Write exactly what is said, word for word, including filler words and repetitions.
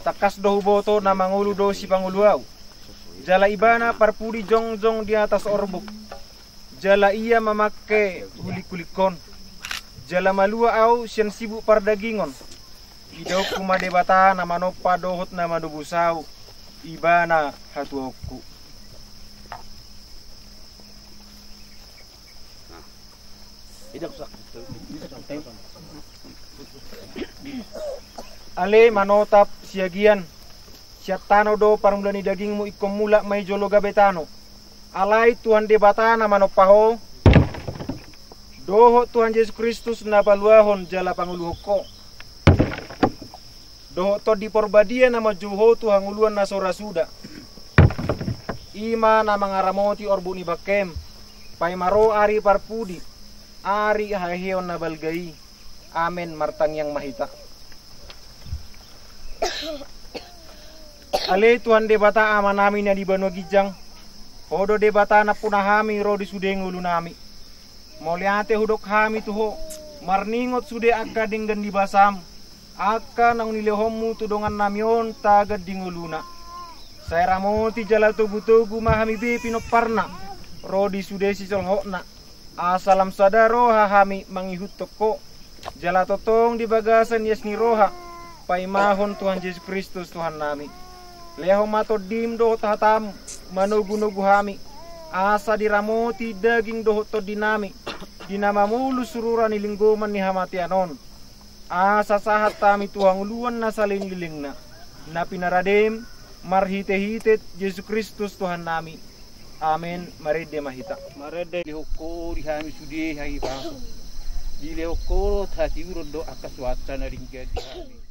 Tangkas do huboto na mangolu do sipangolu ahu. Jala ibana parpudi jongjong di atas orbuk. Jala ia mamangke hulinghuling on. Jala malua ahu sian sibuk pardagingon. Idaonku ma Debata na manompa dohot na manobus ahu. Ibana hatuaonku. Ale manotap siagian, sian tano do parmulaan ni dagingmu ingkon mulak ma i jolo gabe tano. Alai Tuhan Debata na manompa ho, dohot Tuhan Jesus Kristus na paluahon jala pangoluhon ho, dohot Tondi Porbadia na manjou ho tu hangoluan na so ra suda. I ma na mangaramoti orbuk ni bangkem, paima ro ari parpudi, ari haheheon na balga i. Amen. Martangiang ma hita. Ale Tuhan Debata Amanami na di banua ginjang, Ho do Debata nampuna hami ro di sude ngolunami. Mauliate hudok hami tu Ho, marningot sude angka denggan ni basaM, angka naung nilehonMu tu dongannami on tagan di ngoluna. Sai ramoti jala togutogu ma hami be pinomparna, ro di sude sisolhotna. Asa lam sada roha hami mangihuthon Ho, jala tongtong di bagasan ias ni roha, paimahon Tuhan Jesus Kristus Tuhannami. Lehon ma TondiM dohot hataM manogunogu hami, asa diramoti daging dohot tondinami, di na mamolus rura ni linggoman ni hamatean on. Asa sahat hami tu hangoluan na salelenglelengna, na pinaradeM marhitehite Jesus Kristus Tuhannami. Amen. Marende ma hita. Marende. Dilehon Ho di hami sude hahipason. Dilehon Ho dohot hatiuron do angka suansa na denggan di hami.